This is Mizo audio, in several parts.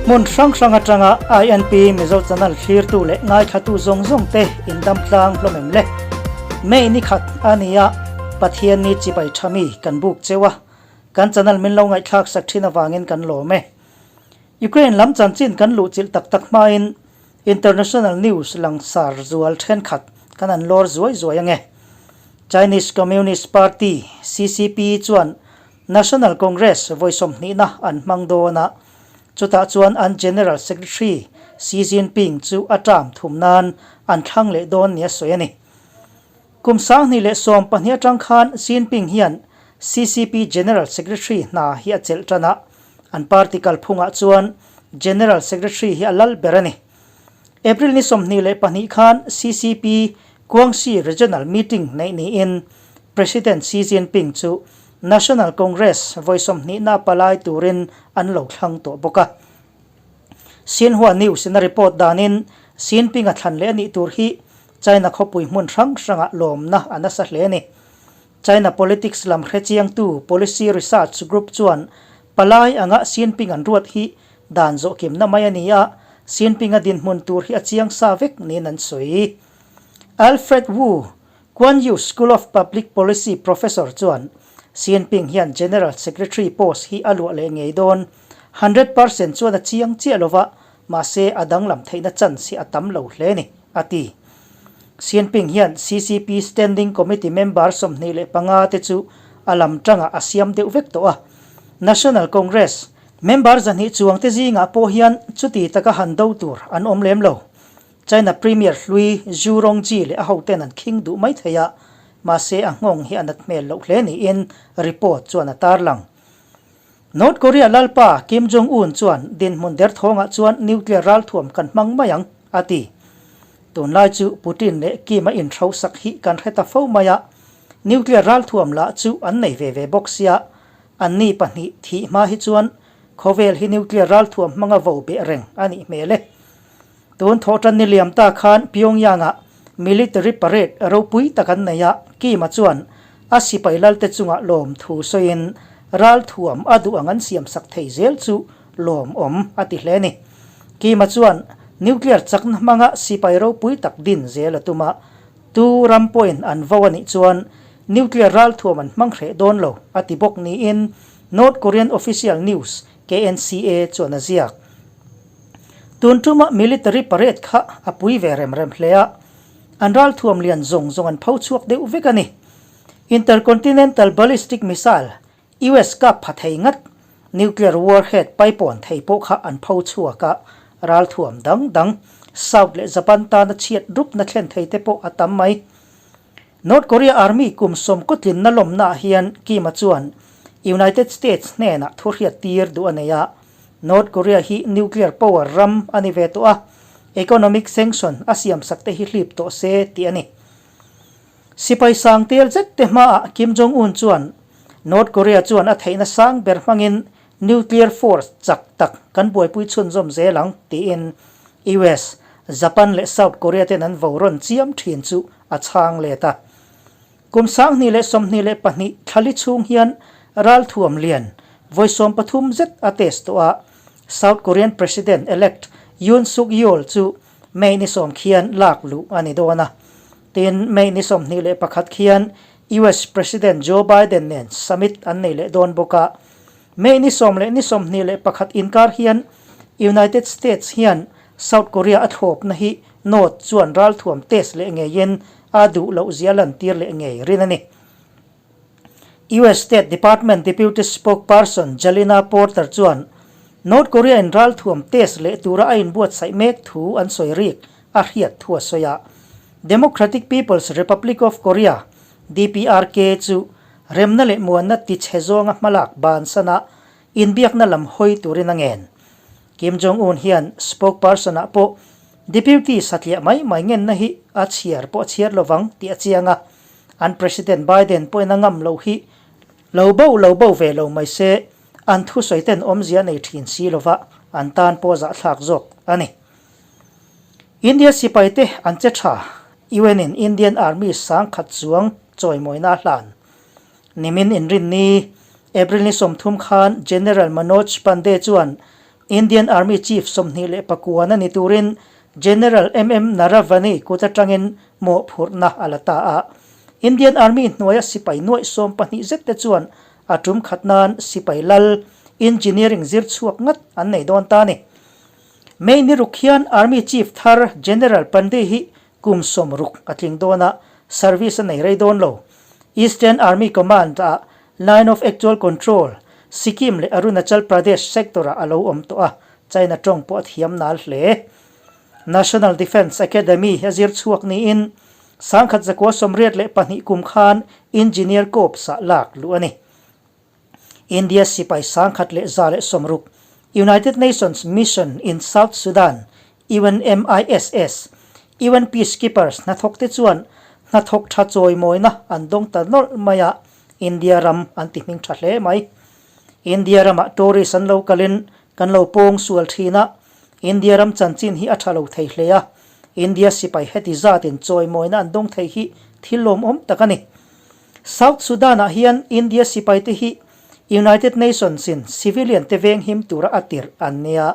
Hmun hrang hrang atanga INP Mizo Channel thlirtu leh ngaithlatu zawng zawng te in dam tlang hlawm em le? May ni khat a nia, Pathian ni chibai tha mi kan buk cheu a, kan channel min lo ngaihthlak sak thin avangin kan lawm e. Ukraine lam chanchin kan luhchilh tak tak hmain International news langsar zual thenkhat kan an lawr zuai zuai ange. Chinese Communist Party, CCP, chuan National Congress vawi sawmhnihna an hmang dawn a, chutah chuan an General Secretary Xi Jinping chu a term thum nan an thlang leh dawn nia sawi a ni. Kum 2012 atang khan Jinping hian CCP General Secretary hna hi a chelh tan a, An party kalphungah chuan General Secretary hi a lal ber a ni. April ni 22 khan CCP Guangxi Regional Meeting neih niin President Xi Jinping chu National Congress vawi sawmhnihna palai turin an lo thlang tawh bawk a. Xinhua News in a report danin Xinping a thlan leh a nih tur hi China khawpui hmun hrang hrangah lawmna a nasa hle a ni. China politics lam hrechiangtu Policy Research Group chuan palai anga Xinping an ruat hi dan zawhkimna mai a ni a, Xinping-a dinhmun tur hi a chiang sa vek niin an sawi. Alfred Wu, Kuan Yu School of Public Policy professor chuan Xinping hian General Secretary post hi a luah leh ngei dawn, 100% chuan a chiang chiah lova, mahse a danglam theihna chance hi a tam lo hle ni, a ti. Xi Jinping hian CCP Standing Committee member 25 te chu a lam tangah a siam deuh vek tawh a. National Congress member 200 chuang te zingah pawh hian chuti taka han do tur an awm lem lo. China Premier hlui Zhu Rongji leh a hoten an khing duh mai thei a, mahse a nghawng hi a nat hmel loh hle niin report chuan a tarlang. North Korea lalpa Kim Jong Un chuan dinhmun derthawngah chuan nuclear ralthuam kan hmang mai ang, a ti. Tunlai chu Putin leh Kim a inhrosak hi kan hre ta fo mai a, nuclear ralthuam lah chu an nei ve ve bawk sia, anni pahnih thih hma hi chuan khawvel hi nuclear ralthuam hmanga vo beh reng a nih hmel e. Tun thawhtan ni liam ta khan Pyongyang-ah military parade ropui tak an nei a, Kim-a chuan a sipai lalte chungah lawm thu sawiin ralthuam a duh ang an siamsak thei zel chu lawmawm a ti hle a ni. Kim-a chuan nuclear chakna hmanga sipai ropui tak din zel a tum a, tu ram pawhin an vo a nih chuan nuclear ralthuam an hmang hreh dawn lo a ti bawk niin North Korean official news KNCA chuan a ziak. Tun tuma military parade kha a pui ve rem rem hle a, an ralthuam lian zawng zawng an pho chhuak deuh vek a ni. Intercontinental Ballistic Missile, US kap pha thei ngat, nuclear warhead paipawn thei pawh kha an pho chhuak a, ralthuam dang dang, South leh Japan tana chhiat rupna thlen thei te pawh a tam mai. North Korea Army kum sawmkawtlinna lawmnaah hian Kim-a chuan United States hnenah thu hriat tir duh a nei a, North Korea hi nuclear power ram a ni ve tawh a, economic sanction a siamsak te hi hlip tawh se tih a ni. Sipai sang tel zet te hmaah Kim Jong-un chuan North Korea chuan a theihna sang ber hmangin nuclear force chak tak kan buaipui chhunzawm zel ang tiin US, Japan leh South Korea ten an vo rawn chiam thin chu a chhang let a. Kum 2022 thlali chhung hian ralthuam lian vawi 13 zet a test tawh a, South Korean President elect Yoon Suk Yeol chu May ni 10 khian lak luh a ni dawn a. Tin, May ni 21 khian US President Joe Biden nen summit an nei leh dawn bawk a. May ni 10 leh ni 21 inkar hian United States hian South Korea a thlawpna hi North chuan ralthuam test leh ngeiin a duh loh zia lantir leh ngei rin a ni. US State Department Deputy Spokesperson Jalina Porter chuan North Korea in ralthuam test leh tura a inbuatsaih mek thu an sawi rik a hriat thu a sawi a. Democratic People's Republic of Korea, DPRK, chu remna leh muanna tichhe zawnga hmalak bansana inbiakna lam hawi turin a ngen. Kim Jong-un hian spokesperson-ah pawh deputy satliah mai mai ngenna hi a chhiar pawh a chhiar lovang tih a chiang a, an President Biden pawhin a ngam loh hi lo bo lo bo ve lo mai se, an thusawi ten awmzia nei thin si lova an tan pawh zahthlak zawk a ni. India sipaite an che tha, UN in Indian Army 10,000 chuang chawimawina a hlan. Nimin inrinni, April ni 30 khan General Manoj Pande chuan Indian Army Chief 29na ni turin General MM Naravane kut atangin mawhphurhna a la ta a. Indian Army hnuaia sipai nuaih 12 zet te chuan a tum khat nan sipai lal engineering zir chhuak ngat an nei dawn ta a ni. May ni ruk hian Army Chief thar General Pandey hi kum 60 a tling dawn a, service a nei rei dawn lo. Eastern Army Command ah Line of Actual Control, Sikkim leh Arunachal Pradesh sector ah a lo awm tawh a, China tawng pawh a thiam nal hle. National Defence Academy a zir chhuak niin 1982 kum khan Engineer Corps ah lak luh a ni. India sipai 1160 United Nations Mission in South Sudan, UNMISS, UN Peacekeepers hnathawk te chuan hnathawk tha chawimawina an dawng ta nawlh mai a, India ram an ti hming tha hle mai. India ramah tourist an lo kalin kan lo pawng sual thin a, India ram chanchin hi a tha lo thei hle a, India sipai heti zatin chawimawina an dawng thei hi thil lawmawm tak a ni. South Sudan-ah hian India sipaite hi United Nations-in civilian te venghim tura a tirh an nia.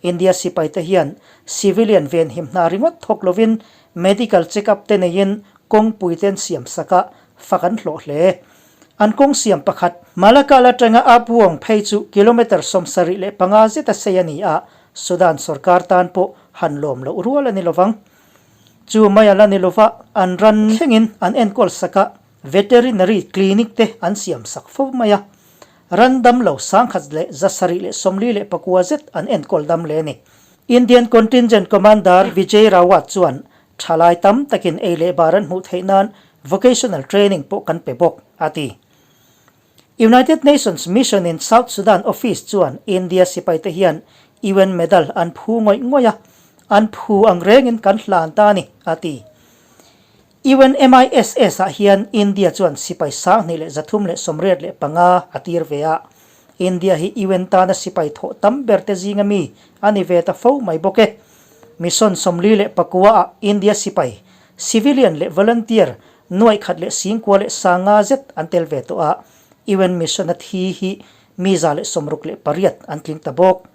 India sipaite hian civilian venhim hna ringawt thawk lovin medical check-up te neiin kawngpui te an siam sak a, fak an hlawh hle. An kawng siam pakhat, Malakal atanga Abuong phei chu kilometre 75 zeta sei a ni a, Sudan sorkar tan pawh han lawm loh rual a ni lovang. Chu mai a la ni lova, an ran thlengin an enkawl sak a, veterinary clinic te an siam sak fo mai a. Ran dam lo 1749 zet an enkawl dam leh a ni. Indian Contingent Commander Vijay Rawat chuan thalai tam takin ei leh bar an hmuh theih nan vocational training pawh kan pe bawk, a ti. United Nations Mission in South Sudan Office chuan India sipaite hian UN medal an phu ngawih ngawih a, an phu ang rengin kan hlan ta a ni, a ti. UNMISS ah hian India chuan sipai 2385 a tir ve a, India hi UN tana sipai thawh tam ber te zinga mi a ni ve ta fo mai bawk e. Mission 49 ah India sipai, civilian leh volunteer 10,000 zet an tel ve tawh a, UN mission a thi hi mi 168 an tling ta bawk.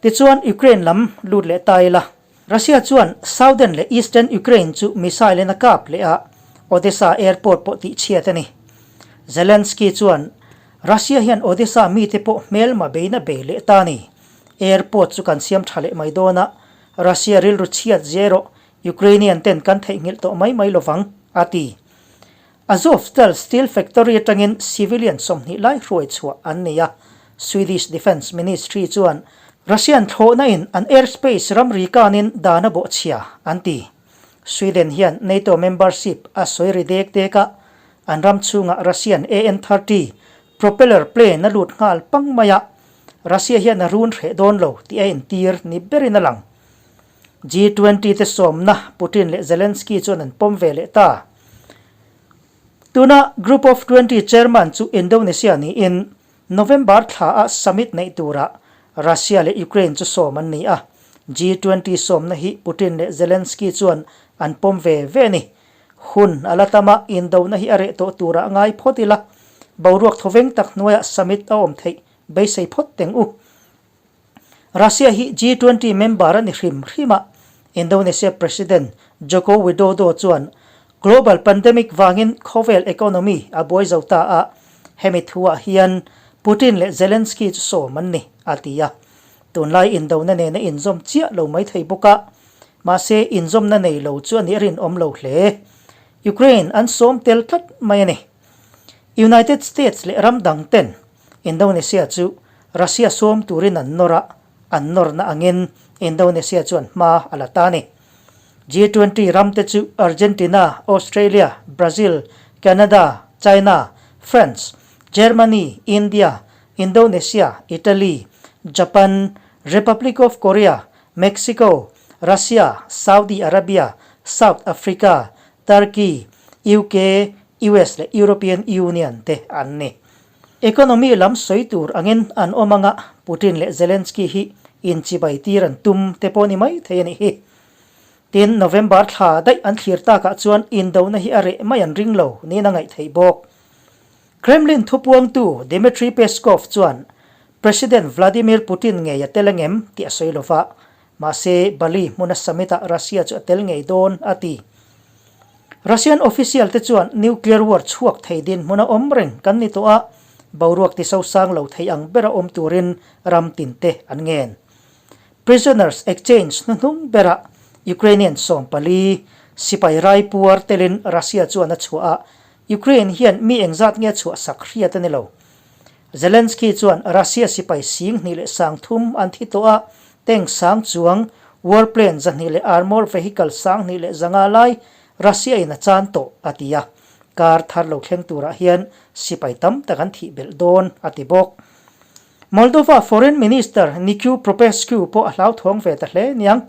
Tichuan Ukraine lam lut leh ta ila. Russia chuan Southern leh Eastern Ukraine chu missile in a kap leh a, Odesa airport pawh tihchhiat a ni. Zelensky chuan Russia hian Odesa mite pawh hmelma beina bei leh ta a ni. Airport chu kan siam tha leh mai dawn a, Russia rilru chhiat zia erawh Ukrainian ten kan theihnghilh tawh mai mai lovang, a ti. Azovstal steel factory atangin civilian 20 lai hruai chhuah an ni a, Swedish Defence Ministry chuan Russian thlawhna in an airspace ramri kanin dan a bawhchhia an ti. Sweden hian NATO membership a sawi ri dek dek a, an ram chhungah Russian AN-30 propeller plane a lut nghal pang mai a, Russia hian a run hreh dawn lo tih a entir ni berin a lang. G20 te sawmna Putin leh Zelensky chuan an pawm ve leh ta. Tuna Group of 20 chairman chu Indonesia niin November thla a summit neih turah Russia leh Ukraine chu sawm an ni a. G20 sawmna hi Putin leh Zelensky chuan an pawm ve ve a ni. Hun a la tam a, indona hi a reh tawh turah ngai phawt ila, boruak thawveng tak hnuaiah summit a awm theih beisei phawt teng u. Russia hi G20 member a ni hrim hrim a, Indonesia President Joko Widodo chuan global pandemic vangin khawvel economy a buai zo ta a, hemi thuah hian Putin leh Zelensky chu sawm an ni, a ti a. Tunlai indona nena inzawm chiah lo mai thei bawk a, mahse inzawmna nei lo chu a nih rinawm lo hle. Ukraine an sawm tel tlat mai a ni. United States leh ram dang ten Indonesia chu Russia sawm turin an nawr a, an nawrna angin Indonesia chuan hma a la ta a ni. G20 ram te chu Argentina, Australia, Brazil, Canada, China, France, Germany, India, Indonesia, Italy, Japan, Republic of Korea, Mexico, Russia, Saudi Arabia, South Africa, Turkey, UK, US leh European Union te an ni. Economy lam sawi tur angin an awm anga Putin leh Zelensky hi inchibai tir an tum te pawh ni mai thei a nih hi. Tin, November thla daih an thlir takah chuan indona hi a reh mai an ring lo niin a ngaih theih bawk. Kremlin thupuangtu Dmitry Peskov chuan President Vladimir Putin ngei a tel angem tih a sawi lova, mahse Bali hmuna summit-ah Russia chu a tel ngei dawn a ti. Russian official te chuan nuclear war chhuak thei dinhmun a awm reng kan ni tawh a, boruak ti sosang lo thei ang bera awm turin ram tinte an ngen. Prisoners exchange hnuhnung berah Ukrainian 14 sipai raipuar telin Russia chuan a chhuah a, Ukraine hian mi engzat nge a chhuahsak hriat a ni lo. Zelensky chuan Russia sipai 2030 an thi tawh a, tank sang chuang, warplane 200 leh armour vehicle 2100 lai Russia in a chan tawh a ti a, kar thar lo thleng turah hian sipai tam tak an thih belh dawn a ti bawk. Moldova Foreign Minister Nicu Popescu pawh a hlauthawng ve ta hle niang,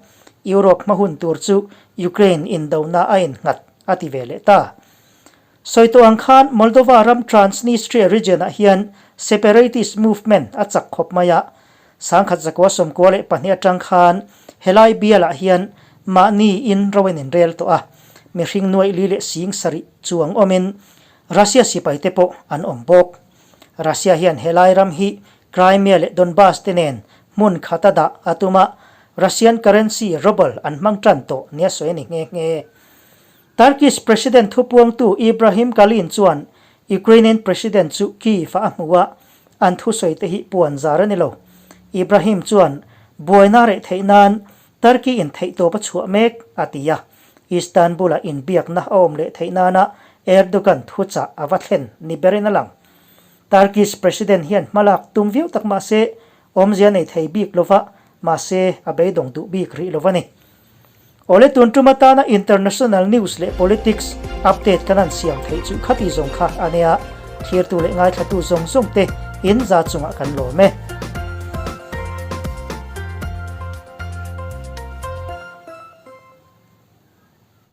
Europe hma hun tur chu Ukraine indona a innghat a ti ve leh ta. Sawi tawh ang khan Moldova ram Transnistria region-ah hian separatist movement a chak khawp mai a, 1992 atang khan helai bialah hian mahni in ro in inrel tawh a, mihring nuaih li leh 7000 chuang awmin Russia sipaite pawh an awm bawk. Russia hian helai ram hi Crimea leh Donbas te nen hmun khata dah a tum a, Russian currency ruble an hmang tan tawh nia sawi a ni nghe nghe. Turkish President thupuangtu Ibrahim Kalin chuan Ukrainian President chu Kyiv ah a hmu a, an thusawi te hi puan zar a ni lo. Ibrahim chuan buaina reh theih nan Turkey in theihtawp a chhuah mek a ti a, Istanbul-a inbiakna a awm leh theih nana Erdogan thuchah a va thlen ni berin a lang. Turkish President hian hmalak tum viau tak mah se awmzia nei thei bik lova, mahse a beidawng duh bik rih lo a ni. Awle tun tum atana international news leh politics update kan han siam theih chu khati zawng kha a nia, thirtu leh ngaithlatu zawng zawng te in za chungah kan lawm e.